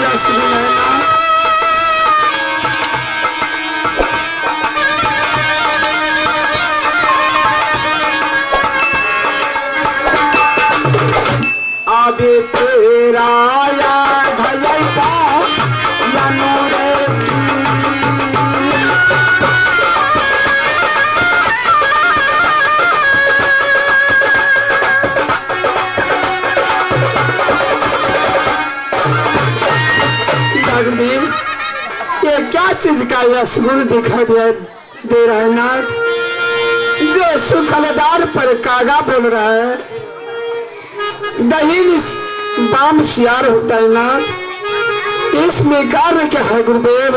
का सुगुन है नाथ? अबे तेरा या भलैपा यनु रे जगदीप, ये क्या चीज का यह सुगुन दिखाई दे रहा है नाथ? जो सुखलदार पर कागा बोल रहा है, दही बाम सियार होता है नाथ, इसमें कार्य क्या है गुरुदेव?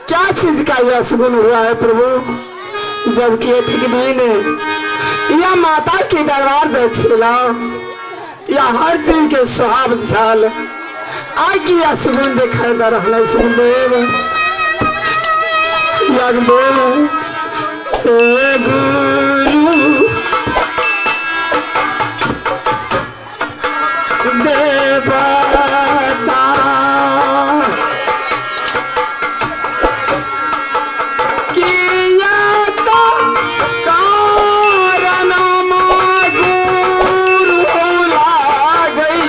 क्या चीज का यह सुगुन हुआ है प्रभु? जबकि एक दिन या माता के दरबार जाए छेला, या हर चीज के स्वभाव छल, आइ की यह सुगुन दिखाई दे रहा है गुरुदेव? या गुरुदेव हे गुरु देवता किया तो कारण गुरु लागई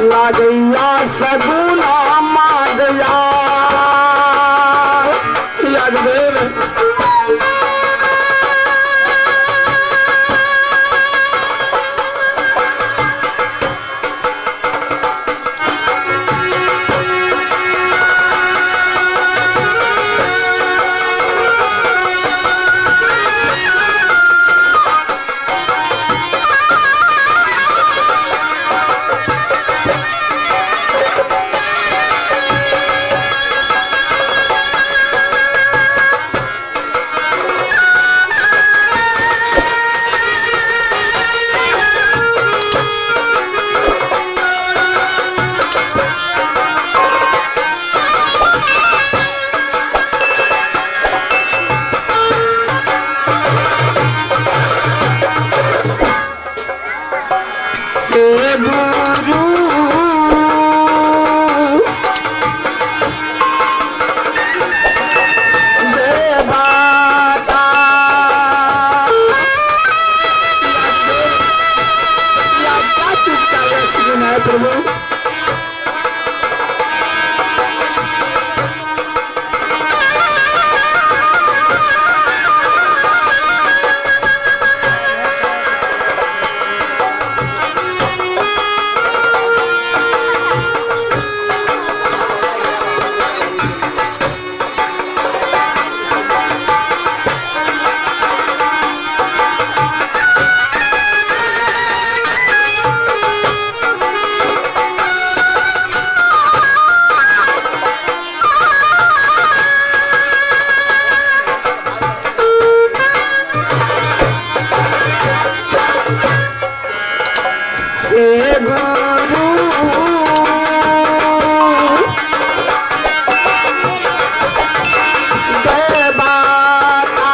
लागैया सगुना मागया यज्ञदेव। से गुरु देवता या क्या चीज का यह सुगुन है प्रभु? से गुरु देवता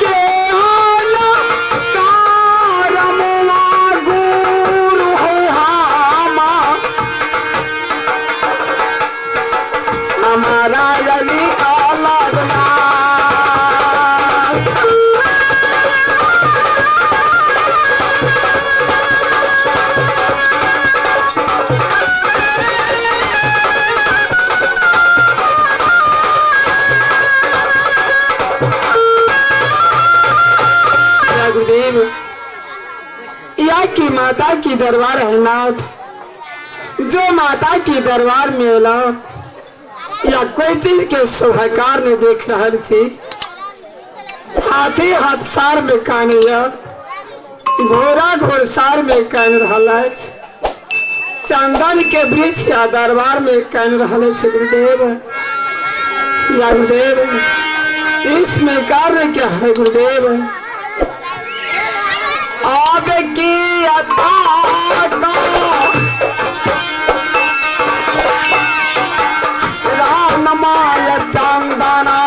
केवल कारमुआ गुरु हामा हमारा अली का लगना। या गुरुदेव, या की माता की दरबार है नाथ, जो माता की दरबार में एला या कोई चीज के शोभाकार ने देख रहा छी, हाथी हाथसार में काने या घोड़ा घोड़सार में कान रहल अछि, चंदन के वृक्ष या दरबार में कान रहल अछि गुरुदेव। या गुरुदेव, इसमें कार्य क्या है गुरुदेव? आब की अता का राम माल चंदना,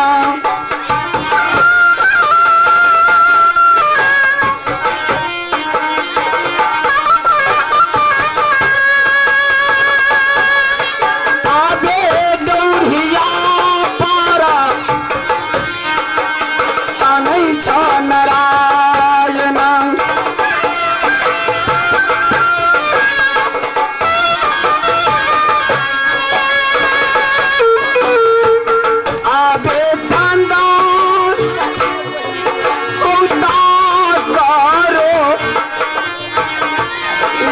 आबे दौड़िया पारा तनै छ नारायण। आबे चंदन उतार करो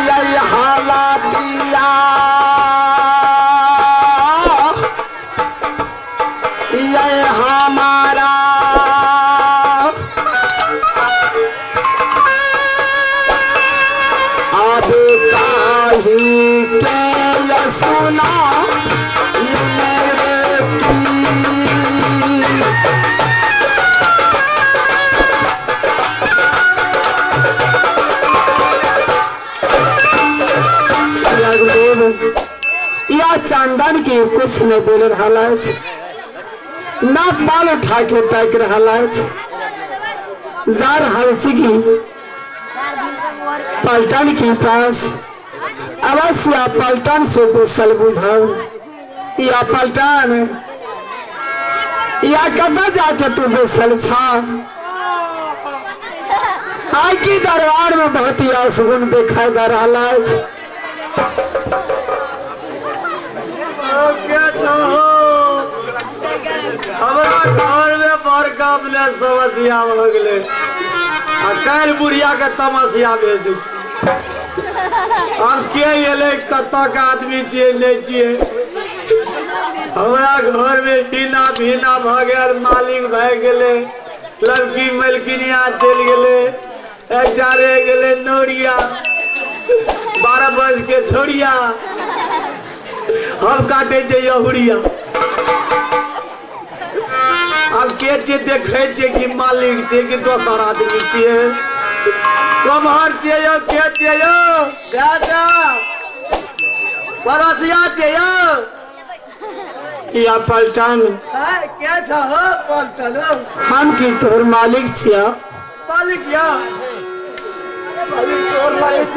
यही हालातिया, यह हमारा। अब काही के सुना ये मेरे की। या गुरुदेव, या चंदन की कुछ नहीं बोल रहा है, ना बाल उठा के ताक रहा है, जा रहा की पलटन के पास। अवश्य आप पलटन से कुशल बुझाओ, या पलटन या कदा जाके तू बेसल छा। आई की दरबार में बहुत ही असगुन दिखाई दे रहा है। क्या चाहो, हमरा घर में बड़का अपने समस्या भऽ गेलै आ काल्हि बुढ़िया के तमस्या भेज दै छै। हम के एलै, कतऽ के आदमी छियै नहि छियै। हमरा घर में हिना भीना भऽ गेल, मालिक भए गेलै, लड़की मलकिनिया चलि गेलै, एकटा रहि गेलै नौरिया, 12 वर्ष के छोड़िया, हम काटे छै यहुरिया। आब के छियै देखै छियै कि मालिक छियै कि दोसर आदमी छियै, कम्हर छियै यौ, के छियै यौ, पड़ोसिया छियै यौ। या पलटन के छ हो पलटन? हम की तोहर मालिक छिया? मालिक या मालिक तोहर मालिक।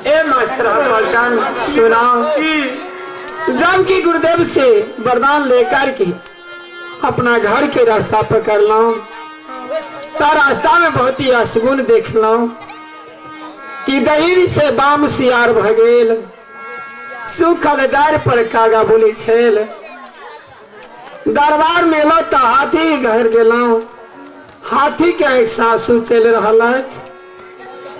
ए मास्टर पलटन सुनाओ की जब की गुरुदेव से वरदान लेकर के अपना घर के रास्ता पकड़ लो, तो रास्ता में बहुत ही असगुन देख लो कि दही से बाम सियार भगेल, सूखल डार पर कागा बोली छेल। दरबार में लो तो हाथी घर गेलो, हाथी के एक सासू चल रहा है।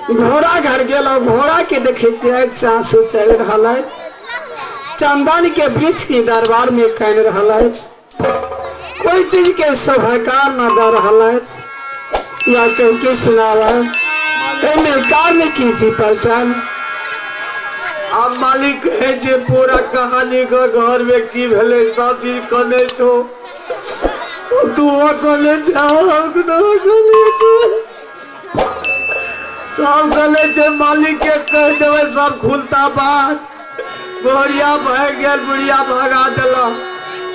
घोड़ा घर गेलो, घोड़ा के देखे एक सासू चल रहा है। चंदन के वृक्ष के दरबार में कह रहा है, कोई चीज के शोभाकार न दे रहा है। या कह के सुनावा में किसी पलटन। अब मालिक कहे छै पूरा कहानी के घर में की भेलै सब चीज कहने छौ, तू कहने छौ, हम कहने छौ, सब कहने छै। मालिक के कह देबै सब खुलता बात। बुढ़िया भागि गेल, बुढ़िया भगा देलक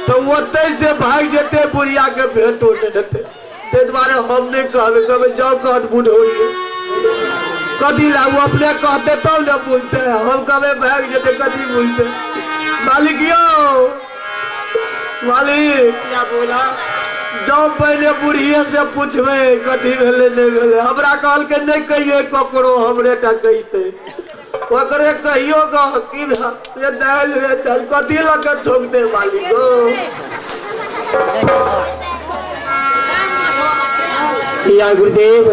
तऽ ओतै से भागि जेतै, बुढ़िया के भेंटो नहि हेतै। ताहि दुआरे हम नहि कहबै, कहबै जाउ कहत बुढ़ौरिये कथी ला, ओ अपने कहते तब ने बुझते, हम कहबै भागि जेतै कथी बुझते। मालिक यौ मालिक बोला, जाउ पहिले बुढ़िये से पूछबै कथी भेलै नहि भेलै। हमरा कहलकै नहि कहियै ककरो, हमरे टा कहितै, ओकरे कहियो ग की भेल दालि रे दालि कथी लऽ के छौंकतै मालिक गो। या गुरुदेव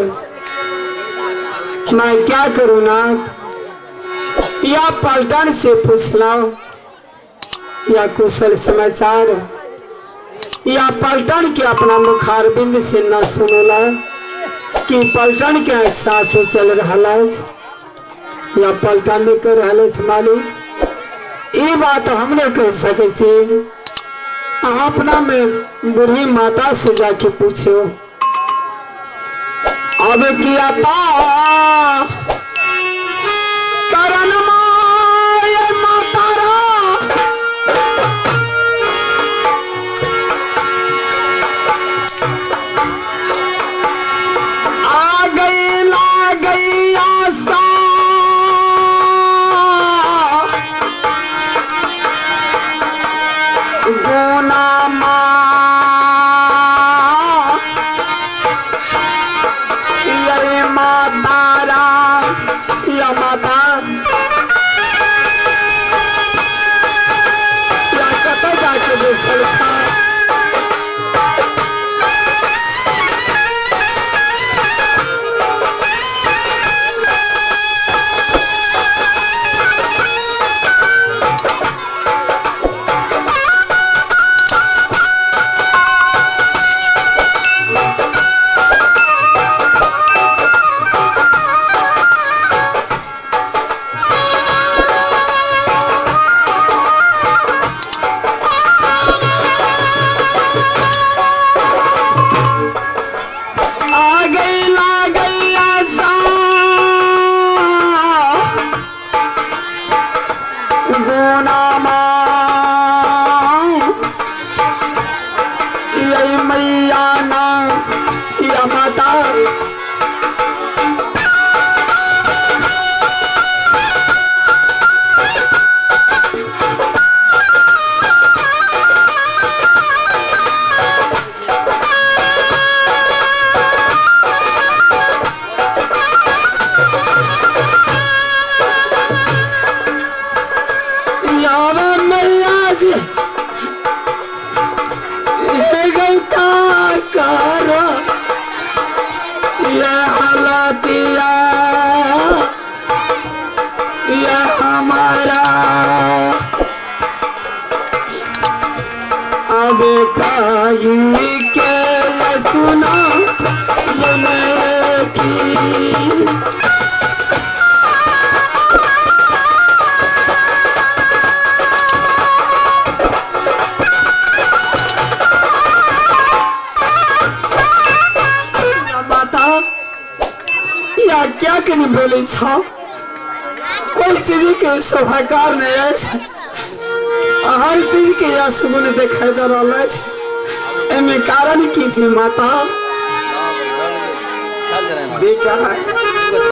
मैं क्या करूँ नाथ? या पलटन से पूछ लाओ या कुशल समाचार, या पलटन के अपना मुखारबिंद से न सुनोला कि पलटन के एक सासू चल रहा है, या पलटन ने कर रहा है मालिक। ये बात हम नहीं कह सके छी। अहाँ अपना में बूढ़ी माता से जाके पूछो। अब किया ता करण my माता रा आ गई ला गई आशा गुना माँ ये माता राम या माता या कतऽ जाके बैसल छा। आ गई ला गई आशा गुना माँ यही मैया ना या माता यार मैया जी ये गौता कर ये हालतिया ये हमारा अब काई के सुना ये मेरे की। या माता या क्या के नहीं बोले छा, कोई चीज के सभाकार नहीं अछि, हर चीज के या सुगुन दिखाई दे रहल अछि। एमे कारण की छी माता? बेटा